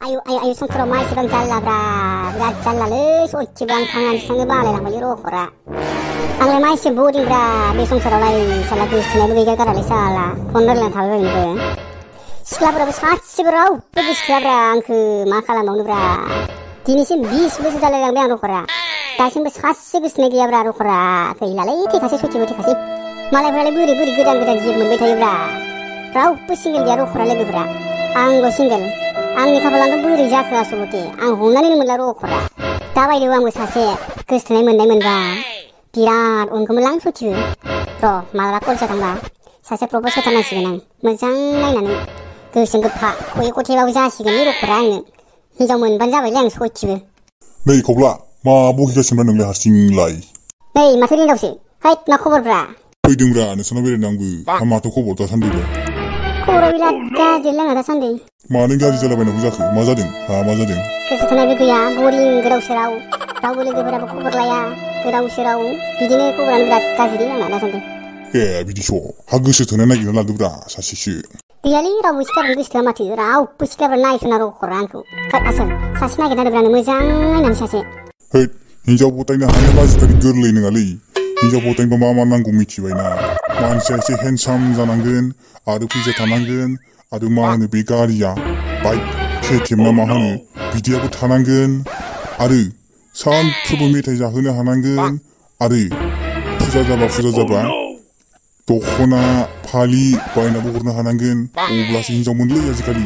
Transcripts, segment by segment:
आयु आयु आयु संसाराव मा एसेबां जारलाब्रा बिराद जारलालै सयथिबो आं थांनानै थांनो बालायलांबायलै रखरा आंलाय मा एसे बरिंब्रा बे संसारावलाय साला गोसथोनायबो गैया गारालाय साला फन रायलायना थाबायबायनोबो सिख्लाफोराबो सासेबो रावबो गोसथोआब्रा आंखो मा खालामबावनोब्रा दिनैसिम 20 बोसोर जालायलांबाय आं रखरा दासिमबो सासे गोसथोनाय गैयाब्रा रखरा गैलालै थैखासै सयथिबो थैखासै मालायफ्रालाय बोरै बोरै गोदान गोदान जिब मोनबाय थायोब्रा रावबो सिंगेल गैया रखरा लोगोफ्रा आंल' सिंगेल आंनि खाफालानो बोरै जाखो आसलते आं हमनानैनो मोनला रखरा दाबायदियाव आंबो सासे गोसथोनाय मोननाय मोनबा बिराद अनगौमोनलां सयथिबो र' मालाबा कलेजाव थांबा सासे प्रप'ज होथारनांसिगोन आं मोजां नायनानै गोसोम गोफा खये खथेबाबो जासिगोन रखरा आंनो हिनजाव मोनबानो जाबायलै आं सयथिबो नै खब्ला मा बहिगासिनो नोंलाय हारसिंलाय नै माथो रिंदावसो हैद मा खबरब्रा फैदोंब्रा नोंसानाव बेरायनो आंबो माथो खबर दासान्दिलाय खबरा बिराद गाज्रिलै आंना दासान्दि मानो गाज्रि जालाबायनांगौ जाखो मा जादों मा जादों गोसो थोनायबो गैया बरिं गोदाव सोराव रावबो लोगोफोराबो खबर लाया गोदाव सोराव बिदिनो खबरानो बिराद गाज्रि आंना दासान्दि ए बिदिस' हा गोसो थोनाय नागिरना लादोब्रा सासेसो गैयालै रावबो सिख्लाफोरानो गोसो थोआ माथो रावबो सिख्लाफोरा नायसना रखरा आंखौ आसोल सासे नागिरना होदोब्रानो मोजां नायनानै सासे हैद हिनजाव गथायनो हानाया आजिखालि गोरलै नङालै हिनजाव गथायनोबा मा मा नांगौ मिथिबायना मानसिया एसे हेन्डसाम जानांगोन आरो फैसा थानांगोन आरो मा होनो बे गारिया बाइक केटिएम ना मा होनो बिदियाबो थानांगोन आरो सानफ्रोमबो मेथाइ जाहोनो हानांगोन आरो फुजा जाबा दखना फालि बायनाबो हरनो हानांगोन अब्लासो हिनजाव मोनलै आजिखालि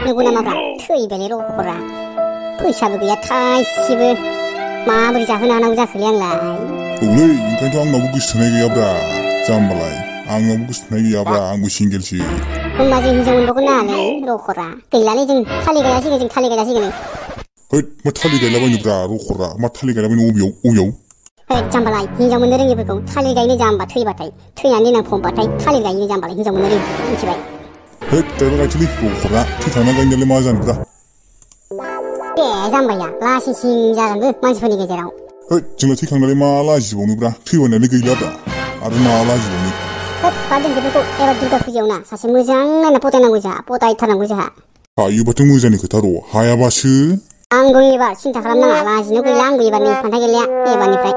नंगौ नामाब्रा थैबायलै रखरा फैसाबो गैया थाइसेबो माबोरै जाहोनो हानांगौ जाखोलै आंलाय औलै ओंखायनोथ' आंनावबो गोसोथोनाय गैयाब्रा जाम्बालाय आंनावबो गोसोथोनाय गैयाब्रा आंबो सिंगेलसो होमबा जों हिनजाव मोनबावगोन नालाय रखरा गैलालै जों थालिर गायजासिगोन हैद मा थालिर गायलाबायनोब्रा रखरा मा थालिर गायलाबायनो अबेयाव हैद जाम्बालाय हिनजाव मोननो रोङिफोरखौ थालिर गायनो जाम्बा थैबाथाय थैनानै देनां फमबाथाय थालिर गायनो जाम्बालाय हिनजाव मोननो रोङि मिथिबाय हैद गायबा गायथोलै रखरा थैखांना गायनायालाय मा जानोब्रा ए जाम्बाया लासिंसिं जागोनबो मानसिफोरनि गेजेराव हैद जोंना थैखांनानै मा लाजिबावनोब्रा थैबायनालाय गैलाब्रा आरो मा लाजिबावनो हैद बाद दोनदो बेखौ एबार दुर्गा फुजायाव ना सासे मोजां नायना पटायथारनांगौ जोंहा हायोबाथ' मोजांनि खोथा र' हायाबासो आंबो एबार सिन्था खालामनाङा लाजिनो गैला आंबो एबार नै फान्था गेलेया एबारनिफ्राय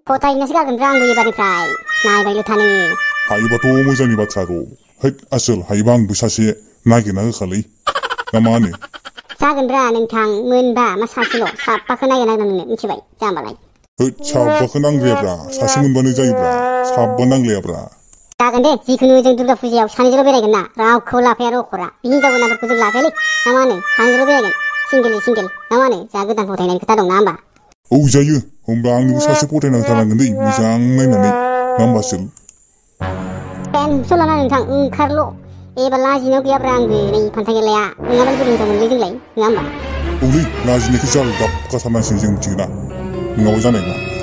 पटायनोसो गारगोनब्रा आंबो एबारनिफ्राय नायबायल' थानो हायोबाथ' मोजांनि बाथ्रा र' हैद आसोल हायोबा आंबो सासे नागिरना होखालै ना मा होनो जागोनब्रा नोंथां मोनबा मा सासेल' साबाखौ नागिरना नोंनो मिथिबाय जाम्बालाय हैद साबाखौ नांलायाब्रा सासे मोनबानो जायोब्रा साबा नांलायाब्रा जागोन दे जिखुनु जों दुर्गा फुजायाव सानैजोंल' बेरायगोन ना रावखौबो लाफाया रखरा बिनि हिनजाव गोनांफोरखौ जों लाफायालै ना मा होनो सानैजोंल' बेरायगोन सिंगेल ना मा होनो जोंहा गोदान फथायनायनि खोथा दं ना होमबा औ जायो होमब्ला आंनोबो सासे फथायना होथारनांगोन दै मोजां नायनानै ना होमबा सोल टेनसन लाना नोंथां ओंखारल' एबार लाजिनायाव गैयाब्रा आंबो नै फान्था गेलाया नङाबा बोरै हिनजाव मोनलै जोंलाय नङा होमबा औलै लाजिनायखौ जाल गाब गाथारनांसिगोन जों मिथिगोना नङाबा जानाय नङा